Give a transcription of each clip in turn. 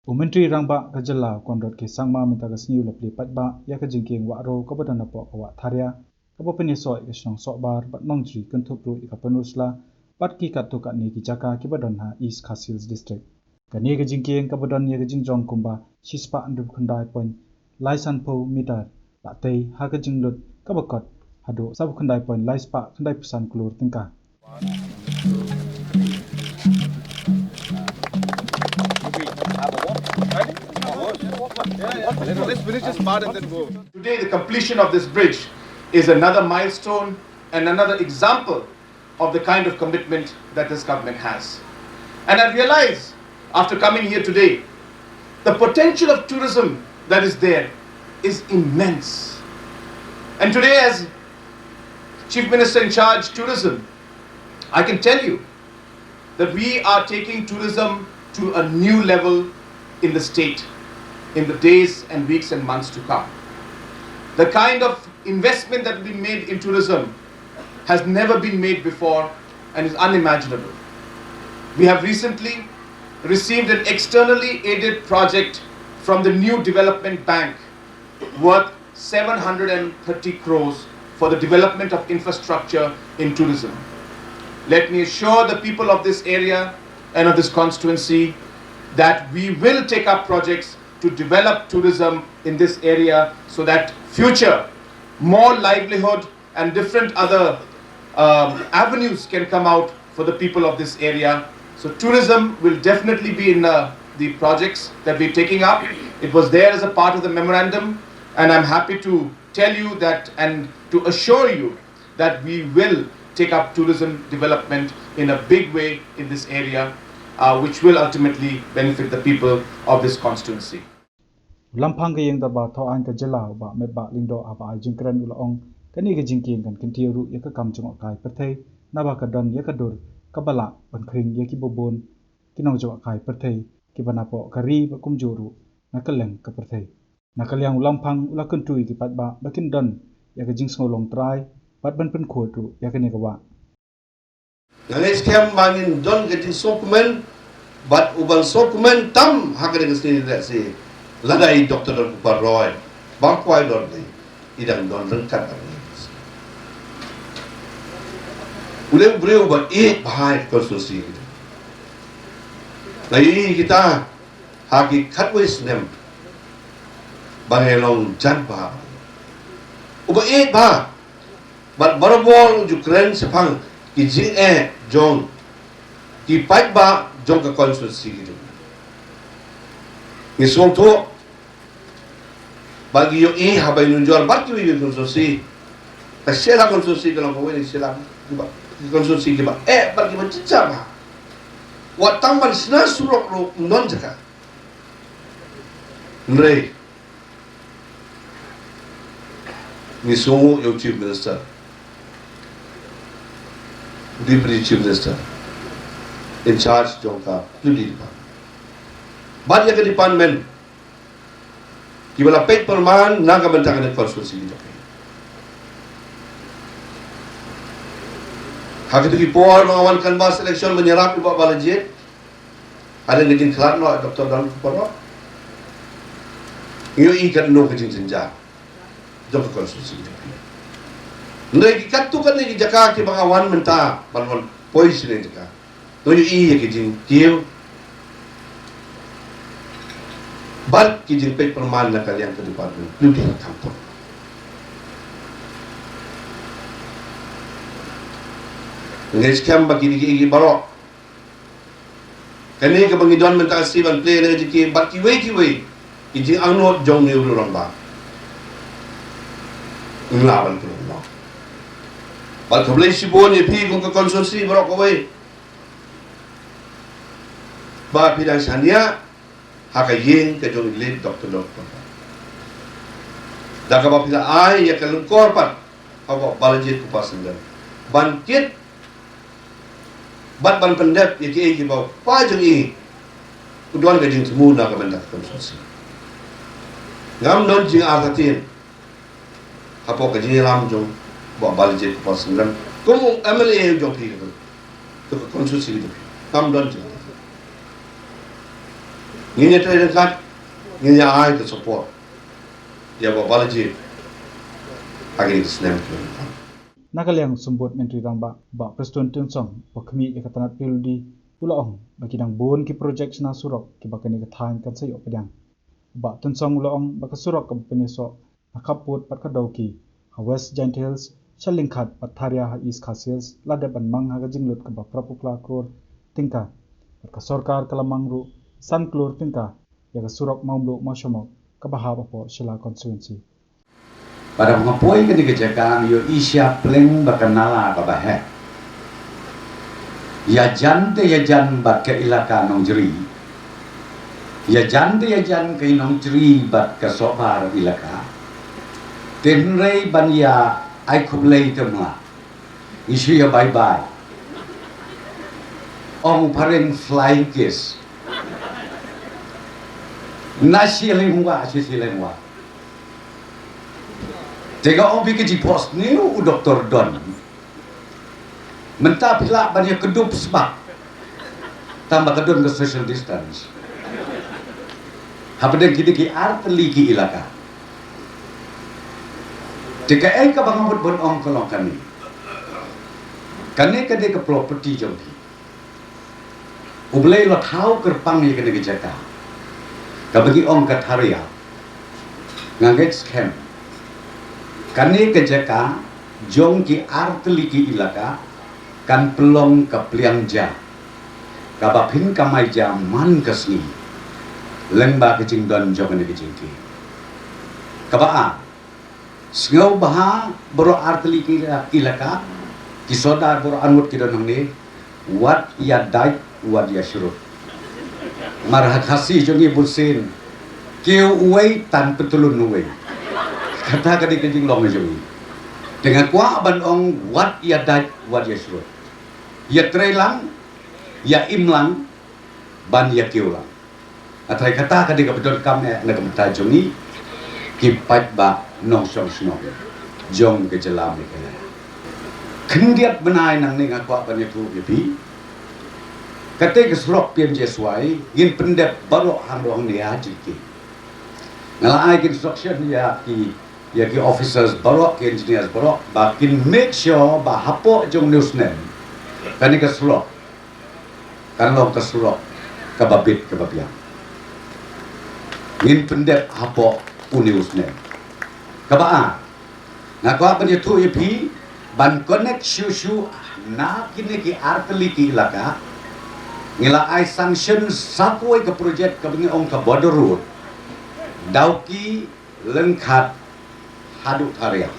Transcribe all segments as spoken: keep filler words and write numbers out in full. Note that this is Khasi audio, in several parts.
U Myntri Rangbah ka jylla Conrad K Sangma mynta ka sngi u la plie paidbah ïa ka jingkieng wah riew kaba don hapoh ka Wah Tharia, kaba pynïasoh ïa ka shnong Sohbar bad Nongjri, kynthup ruh ïa ka Pynursla bad ki katto katne ki jaka kiba don ha East Khasi Hills District. Kane ka jingkieng kaba don ïa ka jingjrong kumba shispah hynriewphew khyndai point lai sanphew meter la tei ha ka jinglut kaba kot haduh sawphew khyndai point lai spah khyndaiphew san klur tyngka. Let's finish this part and then go. Today, the completion of this bridge is another milestone and another example of the kind of commitment that this government has. And I realize, after coming here today, the potential of tourism that is there is immense. And today, as Chief Minister in charge tourism, I can tell you that we are taking tourism to a new level in the state in the days and weeks and months to come. The kind of investment that will be made in tourism has never been made before and is unimaginable. We have recently received an externally aided project from the New Development Bank worth seven hundred and thirty crores for the development of infrastructure in tourism. Let me assure the people of this area and of this constituency that we will take up projects to develop tourism in this area so that future, more livelihood and different other um, avenues can come out for the people of this area. So tourism will definitely be in uh, the projects that we're taking up. It was there as a part of the memorandum, and I'm happy to tell you that and to assure you that we will take up tourism development in a big way in this area, uh, which will ultimately benefit the people of this constituency. U Lamphang ka Ïing Dorbar Thawaiñ ka jylla, u Bah Metbah Lyngdoh, haba ai jingkren u la ong, kane ka jingkieng kan kyntiew ruh ïa ka kam jngohkai pyrthei, naba ka don ïa ka dur kaba lah ban khring ïa kiba bun ki nongjngohkai pyrthei kiba napoh ka ri bad kumjuh ruh na kylleng ka pyrthei. Na ka liang u Lamphang u la kyntu ïa ki paidbah ba kin don ïa ka jingsngewlong trai bad ban pynkhuid ruh ïa kane ka wah. Nga ngeit skhem ba ngin don ka jingsngewkmen bad u ban sngewkmen tam ha kane ka sngi lehse lada i Doctor Donkupar Roy ba kwai dor dei i dang don ryngkat bad ngi. U dei u briew ba ïeit bha ïa ka constituency. Nga ïohi kita ha ki khatwei snem ba ngi long jan bha. U ba ïeit bha. Bad barabor u ju kren shaphang ki jingeh jong ki paidbah jong ka constituency ki jong. Ngi sngewthuh ba ngi ïohi haba i nujor bad kiwei ki constituency. Ka Shella constituency ka long kawei na ki Shella kiba, ki constituency kiba eh bad kiba jingjia bha. Wat tang ban shna surok ruh ym don jaka. Hynrei ngi sngewnguh ïa u Chief Minister, u Deputy Chief Minister in charge jong ka P W D department bad ïa ka department kiba la peit pyrman na ka bynta kane ka constituency jong ngi. Ha kito ki por ba nga wan canvass election ban ïarap ïa u Bah Balajied, hadien ka jingkhlad noh Doctor Donkupar Roy, ngi ïohi katno ka jingjynjar jong ka constituency jong ngi. Hynrei ki katto katne ki jaka kiba nga wan mynta ban wan poi sha kane ka jaka, to ïohi ïa ki jingkiew bad ki jingpeit pyrman na ka liang ka department. Ngi ïohi ha ka kam. Ngi skhem ba kine kiei kiei baroh, kane kaba ngi don mynta ka sngi ban plie na ka jingkieng bad kiwei kiwei ki jingangnud jong une u rangbah, ngi lah ban pynlong noh. Bad khublei shibun ïa phi kum ka constituency baroh kawei ba phi dang shaniah ha ka ïing ka jong i late Doctor Donkupar Roy, da kaba phi la ai ïa ka lyngkor pat ha u Bah Balajied Khupa Syngem ban kit bad ban pyndep ïa kiei kiba u kpa jong i u don ka jingthmu na ka bynta ka constituency. Ngam don jingartatien hapoh ka jingïalam jong u Bah Balajied Khupa Syngem kum u M L A jong phi ka, ka constituency jong phi. Ngam don jingartatien. Ngin ïa trei ryngkat, ngin ïa ai ka support ïa Bah Balaji ha kine ki snem ki ban wan. Na ka liang Symbud Myntri Rangbah, Bah Prestone Tynsong, uba khmih ïa ka tnat P W D, u la ong ba ki dang bun ki projek shna surok kiba kane ka thaiñ kan sa ïoh pdiang. Bah Tynsong u la ong ba ka surok kaba pynïasoh na Khappud bad ka Dawki ha West Jaintia Hills, sha Lyngkhat bad Tharia ha East Khasi Hills, la dep ban mang ha ka jinglut kaba phra phew phra klur tyngka, bad ka sorkar ka la mang ruh san klur tyngka ïa ka surok Mawmluh Mawshemok kaba hap hapoh Shella constituency. Bad haba nga poi kane ka jaka nga ïohi sha pleng ba ka nala kaba heh. Ïajan te ïajan bad ka ilaka Nongjri. Ïajan te ïajan ka i Nongjri bad ka Sohbar ilaka. Te hynrei ban ïa ai khublei te ma, ngi shu ïa bye bye. Ong phareng flying kiss. Na shi leng wa, shi shi leng wa. Te nga ong phi ka jingphohsniew u doktor don. Mynta phi lah ban ïa kdup sbak. Tang ba ka don ka social distance. Hapdeng kine ki artylli ki ilaka. Te kaei kaba nga mut ban ong ka long kane. Kane ka dei ka property jong phi. U Blei u la thaw kyrpang ïa kane ka jaka. Kaba ngi ong ka Tharia. Nga ngeit skhem. Kane ka jaka jong ki artylli ki ilaka kan pynlong ka pliang ja. Kaba phin kamai ja man ka sngi. Lyngba ka jingdon jong kane ka jingkieng. Kaba ar. Sngewbha baroh artylli ki ilaka, ki sordar baroh arngut ki don hangne, wat ïa dait, wat ïa shrut. Mar ha Khasi jong ngi bunsien, kiew uwei, tan pyntulun uwei. Kata ka dei ka jinglong jong ngi. Te nga kwah ban ong wat ïa dait, wat ïa shrut. Ïa trei lang, ïa im lang, ban ïa kiew lang. Hynrei kata ka dei kaba donkam eh na ka bynta jong ngi ki paidbah nongshong shnong jong ka jylla Meghalaya. Khyndiat bnai nangne nga kwah ban ïathuh ïa phi. Kata ka surok P M G S Y ngin pyndep baroh hangne ha jingkieng. Nga la ai ki instruction ïa ki, ïa ki officers baroh, ki engineers baroh, ba kin make sure ba hapoh jong une u snem kane ka surok kan long ka surok kaba bit kaba biang. Ngin pyndep hapoh une u snem. Kaba ar, nga kwah ban ïathuh ïa phi, ban connect shuh shuh na kine ki artylli ki ilaka. Ngi la ai sanction sa kawei ka project kaba ngi ong ka border road. Dawki Lyngkhat haduh Tharia.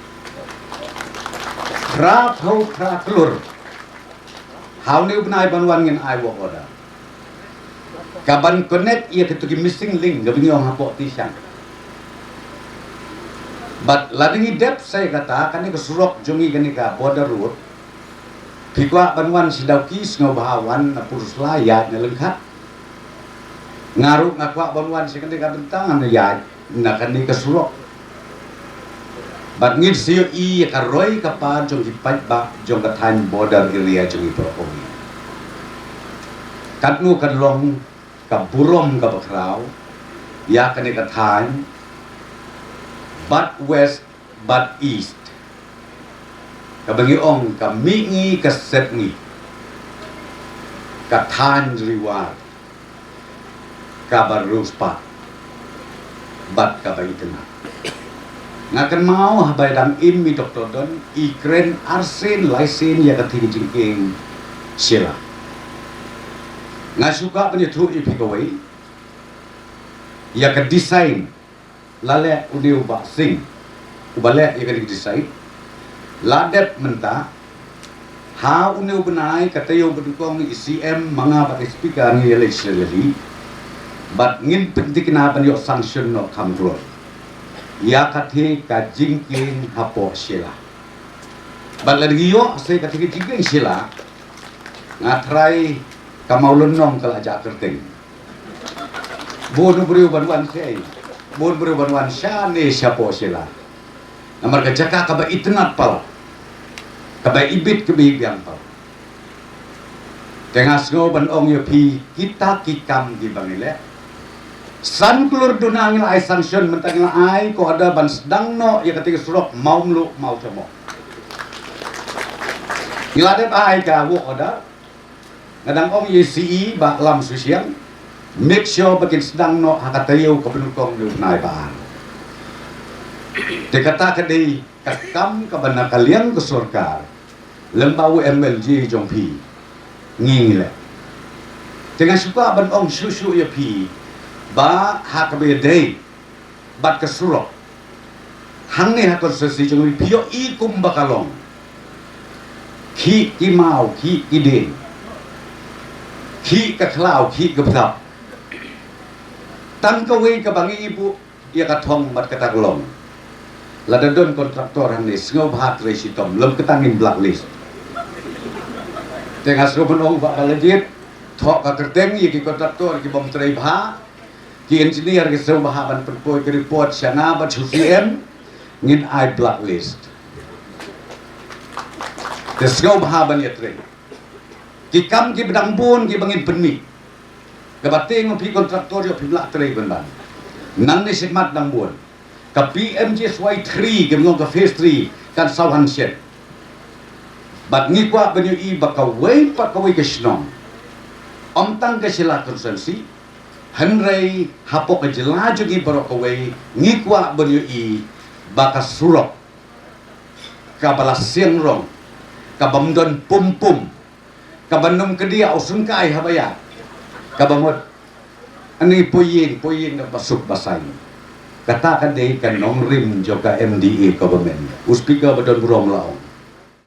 Phra phew phra klur. Ha une u bnai ban wan ngin ai work order. Kaban connect ïa kito ki missing link kaba ngi ong hapoh Tishan. Bad lada ngi dep sa ïa kata, kane ka surok jong ngi, kane ka border road. Phi kwah ban wan sha Dawki, sngewbha wan na Pynursla, ïaid na Lyngkhat. Nga ruh nga kwah ban wan sha kane ka bynta, ngan ïaid na kane ka surok. Bad ngin sa ïohi ïa ka roi ka par jong ki paidbah jong ka thaiñ border area jong ngi baroh kawei. Katno kan long ka burom kaba khraw ïa kane ka thaiñ, bad west bad east. Kaba ngi ong ka mihngi ka sepngi, ka thaiñ Ri War kaba riewspah bad kaba itynnad. Nga kynmaw haba i dang im i Doktor Don, i kren arsien laisien ïa ka thing jingkieng Shella. Nga shu kwah ban ïathuh ïa phi kawei, ïa ka design la leh une u Bah Singh uba leh ïa kane ka design. La dep mynta, ha une u bnai ka taïew ba nyngkong i C M ma nga bad i Speaker ngi ïaleit sha Delhi. Bad ngin pynthikna ban ïoh sanction noh kham kloi ïa kata ka jingkieng hapoh Shella. Bad lada ngi ïoh sa ïa kata ka jingkieng Shella, nga tharai ka Mawlynnong ka la jah kyrteng. Bun u briew ban wan shai, bun u briew ban wan shane shapoh Shella. Namar ka jaka kaba itynnad palat, kaba ibit kaba ibiang palat. Te nga sngew ban ong ïa phi, kita ki kam kiba ngi leh, San klur duna ngi la ai sanction, mynta ngi la ai ka order ban sdang noh ïa kata ka surok Mawmluh Mawtyrmoh. Ngi la dep ai ka work order. Nga dang ong ïa i C E Bah Lam Susiang, make sure ba kin sdang noh ha ka taïew kaba nyngkong jong u bnai ba ar. Te kata ka dei ka kam kaba na ka liang ka sorkar lem bad u M L A jong phi, ngi ngi leh. Te nga shu kwah ban ong shuh shuh ïa phi ba ha kaba ïadei bad ka surok hangne ha constituency jong ngi, phi ïohi kumba ka long. Khih ki maw, khih ki dieng, khih ka khlaw, khih ka bthap. Tang kawei kaba ngi buh ïa ka thong bad kata ka long, lada don kontraktor hangne, sngewbha trei shitom, lym kata ngin blacklist. Te nga sngewbha ban ong ba la jied, thoh ka kyrteng ïa ki kontraktor ki bym trei bha, ki engineer ki sngewbha ban pynpoi ka report sha nga bad sha u C M, ngin ai blacklist. Te sngewbha ban ïatrei. Ki kam kiba dang bun kiba ngin pynmih. Kaba tieng phi kontraktor ïoh phim lah trei bynta. Nangne shakhmat dang bun. Ka P M G S Y three, kim long ka phase three, kan saw hanshet. Bad ngi kwah ban ïohi ba kawei pa kawei ka shnong, ym tang ka Shella constituency, hynrei hapoh ka jylla jong ngi baroh kawei, ngi kwah ban ïohi ba ka surok kaba la siang rong, kabym don pum pum, kaban ym kdiah u syngkai haba ïaid, kaba mut ani poi ïing poi ïing da ba suk ba saiñ. Kata ka dei ka nongrim jong ka M D A government. U speaker ba don burom la ong.